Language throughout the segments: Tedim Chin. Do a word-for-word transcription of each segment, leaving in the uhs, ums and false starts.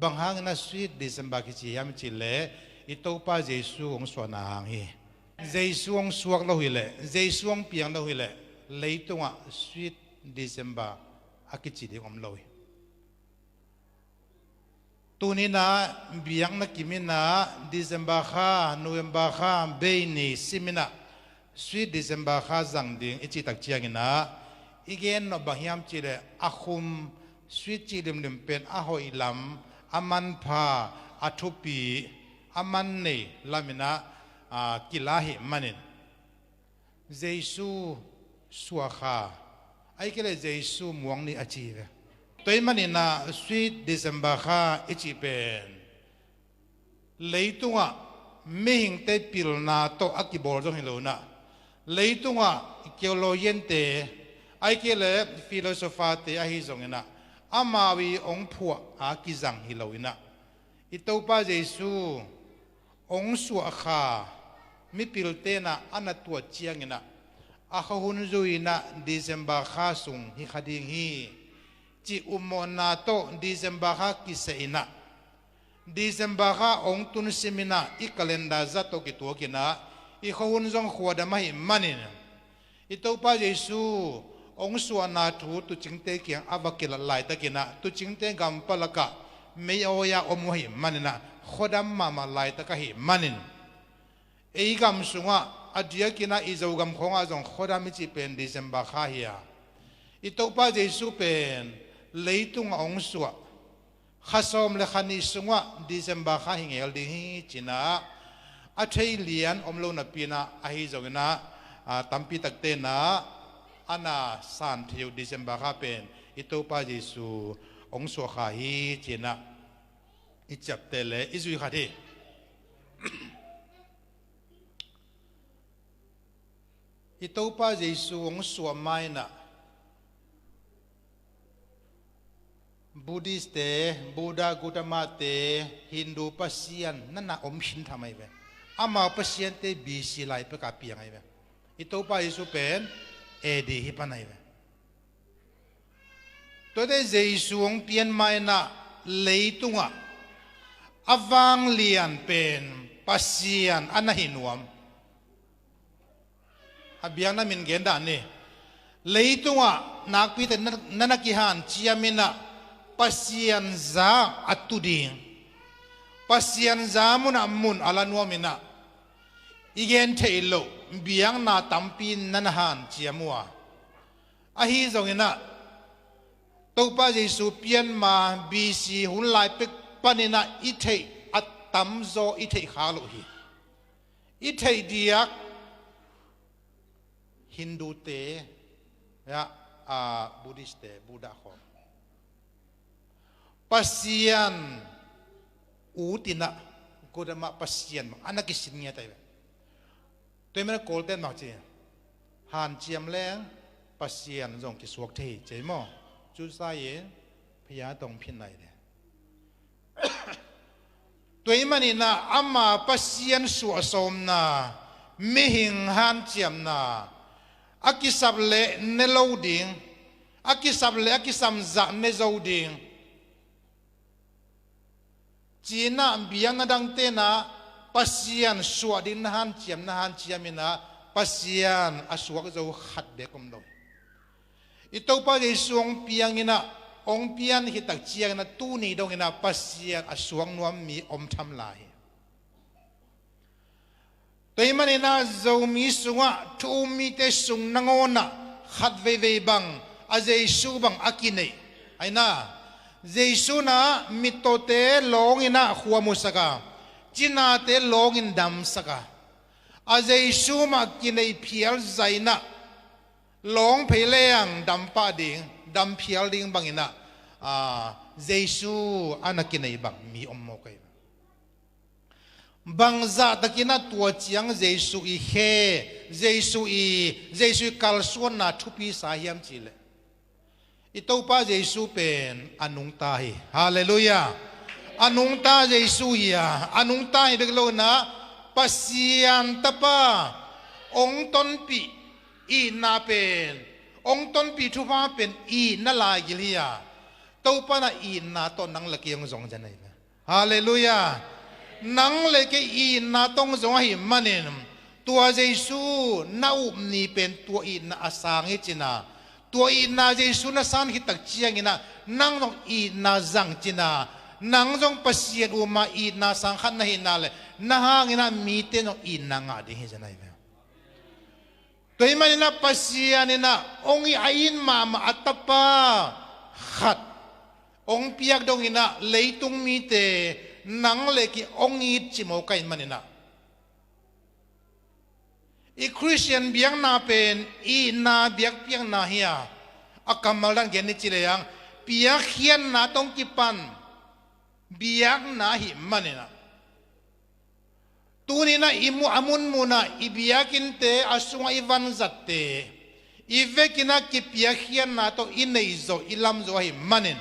Bang hangin a sweet December kici hiam i cih leh i Topa Jesu hong suahna hang hi. Jesu hong suak lo hileh, Jesu hong piang lo hileh leitungah sweet December a kici ding om lo hi. Tuninah biakna kiminah December kha, November kha bei ni siminah sweet December kha zang ding i cihtak cianginah i gen nawh bang hiam cihleh a khum sweet cih limlim pen a hoih lam, a manpha, a thupi, a man nei laminah kila hi manin Jesu suah kha, ahih kei leh Jesu muang ni a ci ve. Tua ahih maninah sweet December kha i cih pen leitungah mihingte pilna tawh a kibawl zong hi lo inah, leitungah theologiante, ahih kei leh philosopher-te ahi zonginah amau i hong phuah a kizang hi lo inah, i Topa Jesu hong suah kha mipilte inah a na tuat cianginah a khuahun zui inah December kha sung hi kha ding hi cih ummawhna tawh December kha kiseh inah, December kha hong tun siminah i calendar zat tawh kituakinah i khuahun zong khuadam ahih manin, i Topa Jesu hong suahna thu tuucingte kiang a va kilat laitakinah tuucingte gampalakah mei-awi-a om uh ahih maninah khuadam mahmah laitak ahih manin, ei gam sungah a diakinah i Zogam khawngah zong khuadam i cih pen December kha hi a, i Topa Jesu pen leitungah hong suah kha sawm le kha nih sungah December kha hi ngel ding hi cinah a thei lian om lo napinah ahi zonginah tampi takte inah a na san thei uh December kha pen i Topa Jesu hong suah kha hi cinah i ciapteh le i zui khat hi. I Topa Jesu hong suah mainah Buddhist-te, Buddha, Gautama-te, Hindu pasian nana om hinthamai ve. Amau pasiante B C lai peka piangai ve. I Topa Jesu pen A D hi panai ve. Tuate Jesu hong pian mainah leitungah a vanglian pen Pasian a na hi nuam. A biakna min gen dah ni. Leitungah nakpite na, na, na kihanciam inah Pasian za a tu ding, Pasian za munah mun a la nuam inah i gen theih loh biakna tampi na na hanciam uh a, ahi zonginah Topa Jesu pianma B C hun lai pek paninah i theih a tamzaw i theih kha loh hi. I theih diak Hindute, Buddhist-te, Buddha khawng Pasian utinah Gautama Pasian bang a na kisin ngiat ahi ve. Tua ahih manin Kawlten bang ci, hanciam leng Pasian zong kisuak thei hi ci maw? Cu sa-in phaya tong phin nai le. Tua ahih maninah ama Pasian suahsawmna, mihing hanciamna, a kisap leh ne lo ding, a kisap leh a kisam zah ne zo ding. Cinah biakna dangte inah Pasian suah ding na hanciam, na hanciam inah Pasian a suak zo khat bek om lo. I Topa Jesu hong pianginah, hong pian khit tak cianginah tuni donginah Pasian a suak nuam mi om tham lai hi. Tua ahih maninah Zomi sungah thu um mite sung nangawnah khat veivei bang a Jesu bang a kineih. Aina Jesu inah mittawte lawnginah khua musak a, cinate lawngin damsak a, a Jesu mah kineih phial zainah lawng phei leng dam pah ding, dam phial ding banginah Jesu a na kineih bang mi om mawk ahi. Bangzah takinah tua ciang Jesu i khe, Jesu i, Jesu i kalsuanna thupi sa hiam cihleh i Topa Jesu pen a nungta hi. Halleluiah. A nungta Jesu hi a, a nungta hi bek lo inah Pasian Tapa hong tonpih itna pen, hong tonpih thupha pen itna laigil hi a, Topa na itna tawh nang le kei hong zong zen ahi ve. Halleluiah. Nang le kei itna tawh hong zong ahih manin, tua Jesu na up ni pen tua itna a sang hi cina, tua itna Jesu na san khit tak ciangina, nang zong itna zang cina, nang zong Pasian uma itna sang khat na hihna le, na hangina mite zong itna ngah ding hi zen ahi ve. Tua hih maninah Pasian inah hong it, a it mahmah a tapa khat hong piak donginah leitung mite nang le kei hong it cimawk ahih maninah, i Khristian biakna pen itna biakpiakna hi a, a kammal dan gen ni ci lehang, piakkhiatna tawh hong kipan biakna ahih maninah, tuninah i mu, a munmunah i biakinnte, a sungah i vanzatte, i vekinah kipiakkhiatna tawh i neih zawh, i lam zawh ahih manin,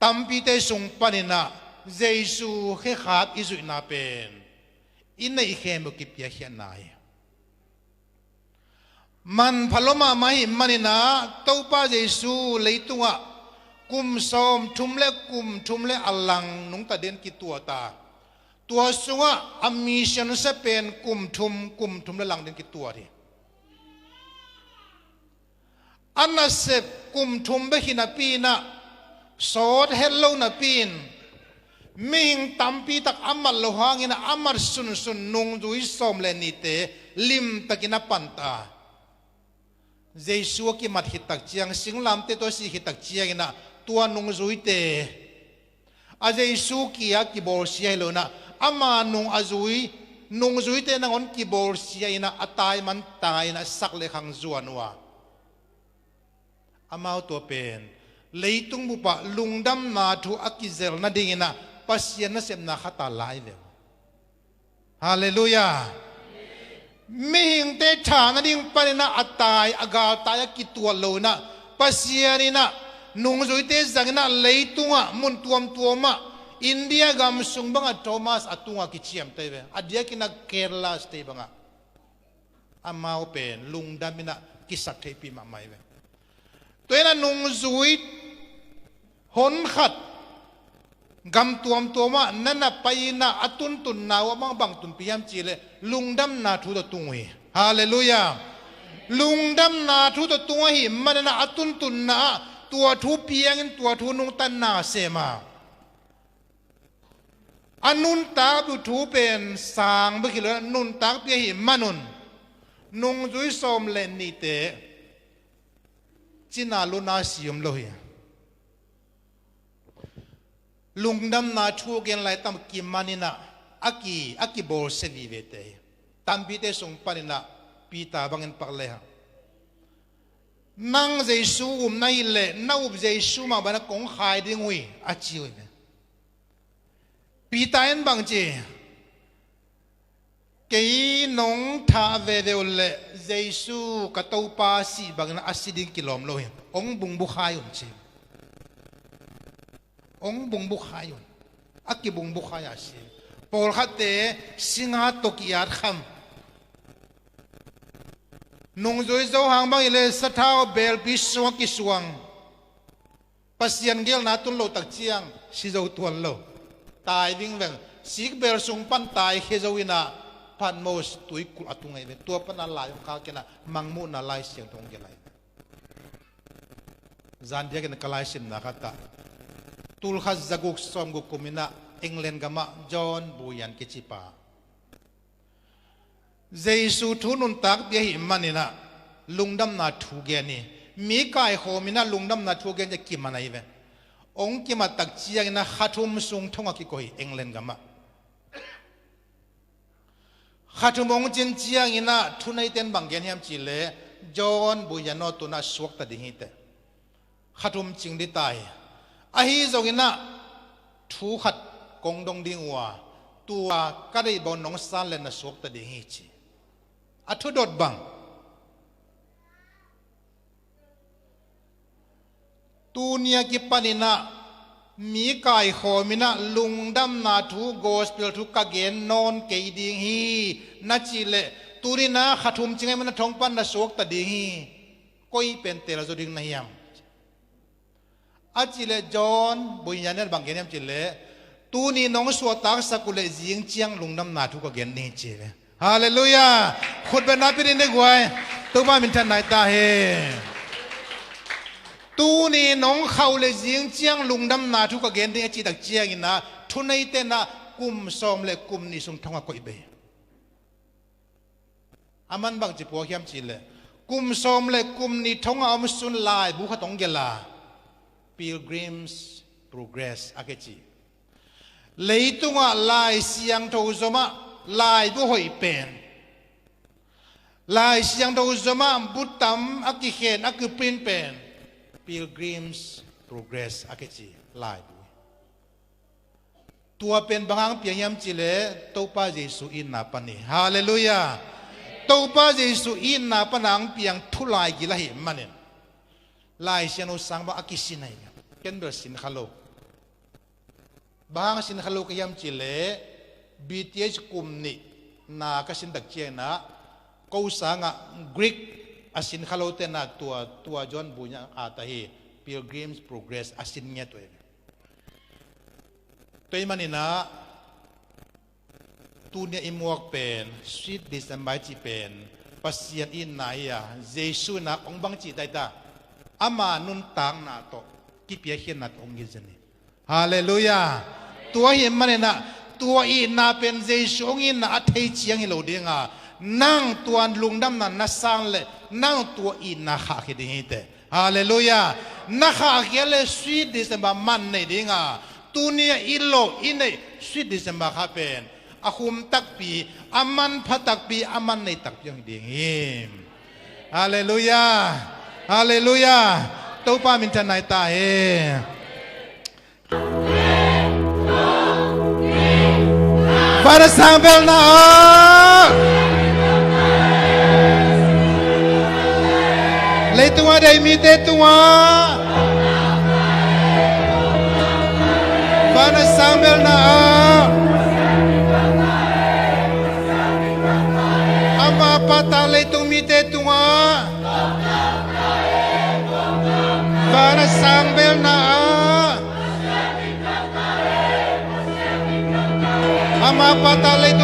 tampite sung paninah Jesu khekhap i zuihna pen i neih khempeuh kipiakkhiatna hi. Manpha lua mahmah ahih maninah Topa Jesu leitungah kum sawmthum le kum thum le a lang nungta dingin kituat a, tua sungah a mission sia pen kum thum, kum thum le lang dingin kituat hi. A nasep kum thum bek hi napi inah, sawt het lo napi in, mihing tampi tak a mat loh hangin a mat sunsun nungzui sawm le nihte limtakin a panta a, Jesu a kimat khit tak ciang, singlamteh tawh a sih khit tak cianginah tua nungzuite a Jesu kia kibawlsia hi lo inah, ama nung a zui nungzuite nangawn kibawlsia inah, a tai man tai inah sak le khang zuan uh a, amau tua pen leitung bupah lungdamna thu a kizel nadinginah Pasian nasepna khat a lai ve uh. Halleluiah. Mihingte tha nading paninah a tai, a galtai a kituat lo inah, Pasian inah nungzuite zanginah leitungah mun tuamtuamah, India gam sung bangah Thomas a tungah kiciamteh ve. A diakinah Kerala state bangah amau pen lungdam inah kisaktheihpih mahmah hi ve. Tua inah nungzui hon khat gam tuamtuamah na na pai inah a tuntunna uh a bang tunpih hiam cihleh lungdamna thu tawh tung uh hi. Halleluiah. Lungdamna thu tawh tung ahih maninah a tuntunna ah tua thu piangin tua thu nungtanna sem a, a nuntak uh thu pen sang bek hi lo, nuntakpih ahih manun nungzui sawm le nihte cina luna si om lo hi. Lungdamna thu gen laitam kimaninah a ki, a kibawlsia vivete hi. Tampite sung paninah Peter bangin pak lehang, nang Jesu um na hileh na up Jesu mah banah kong khai ding uh hi, a ci uh hi. Peter in bang ci, kei nong thah veve uh leh Jesu ka Topa sih bangin a si ding kilawm lo hi, hong bungbukhai un ci. Hong bungbukhai un. A kibungbukhai a si. Pawlkhatte singa tawh ki-at kham. Nungzui Zo hang bang hileh sathau belpi sungah kisuang. Pasian gelna tun lo tak ciang si zo tuan lo. Tai vingveng. Sikbel sung pan taikhia zo inah Patmos tuikulh a tung ahi ve. Tua pana lai hong khak inah Mangmuhna Lai Siangtho hong gelh ahi ve. Zan diakin ka laisimna khatah, tulkhat zaguk sawmguk kuminah England gamah John Bunyan kicipa, Jesu thu nuntakpih ahih maninah lungdamna thu gen hi. Mi kaikhawm inah lungdamna thu gen ciah kiman ahi ve. Hong kimat tak cianginah kha thum sung thong a kikoih hi England gamah. Kha thum hong cin cianginah thuneiten bang gen hiam cihleh, John Bunyan aw tunah suakta ding hi teh. Kha thum cing dita hi. Ahi zonginah thu khat kong dong ding uh a, tua ka deih bang nong san leh na suakta ding hi ci. A thudot bang, tuni a kipaninah mi kaikhawm inah lungdamna thu, gospel thu ka gen nawn kei ding hi na cihleh, tuninah kha thum cing ahih manin a thong pan na suakta ding hi. Koi pen tel zo ding na hiam? A cih leh John bung nih na bang gen hiam cih leh, tuni nong suahtaksak uh leh zing ciang lungdamna thu ka gen ding hi ci ve. Halleluiah. Khut bengna pia ding ni guai. Topa minthanna hi ta hi. Tuni nong khauh leh zing ciang lungdamna thu ka gen ding a cih tak ciangin ah, thuneite in ah kum sawm leh kum nih sung thong a koih bei. A man bangci puak hiam cih leh, kum sawm leh kum nih thong a om sun laibu khat hong gelh a, Pilgrim's Progress a kici. Leitungah Lai Siangtho zomah laibu hoih pen, Lai Siangtho zomah bu tam a kikhen a kiprint pen, Pilgrim's Progress a kici laibu. Tua pen bang hang piang hiam cih leh Topa Jesu itna pan hi. Halleluiah. Topa Jesu itna pan hang piang thu lai gil ahih manin, Lai Siangtho sang bang a kisin ahi. Ken bel sin kha lo. Bang hang sin kha lo ka hiam cih leh, B T H kum nih na ka sin tak ciangin ah, ko sangah Greek a sin kha lote in ah tua, tua John bung nih a ta hi, Pilgrim's Progress a sin ngiat uh hi. Tua ahih manin ah, tuni a i muak pen, Sweet December i cih pen, Pasian itna hi a, Jesu in ah hong bang cih ta hi ta, ama nuntakna tawh kipiakkhiatna tawh hong gilzen hi. Halleluiah. Tua ahih manin ah, tua itna pen Jesu hong itna a thei ciang hi lo ding a, nang tua lungdamna na san leh, nang tua itna khahkhia ding hi teh. Halleluiah. Na khahkhia leh Sweet December man nei ding a, tuni a i lo i neih Sweet December kha pen, a khum takpi, a manpha takpi, a man nei takpi hong hi ding hi. Halleluiah. Halleluiah. Topa minthanna hi ta hi. Van a sang belna ah, leitung a deih mite tungah, van a sang belna ah, ama pahtak leitung mite tungah, van a sang belna ah, ama pahtak leitung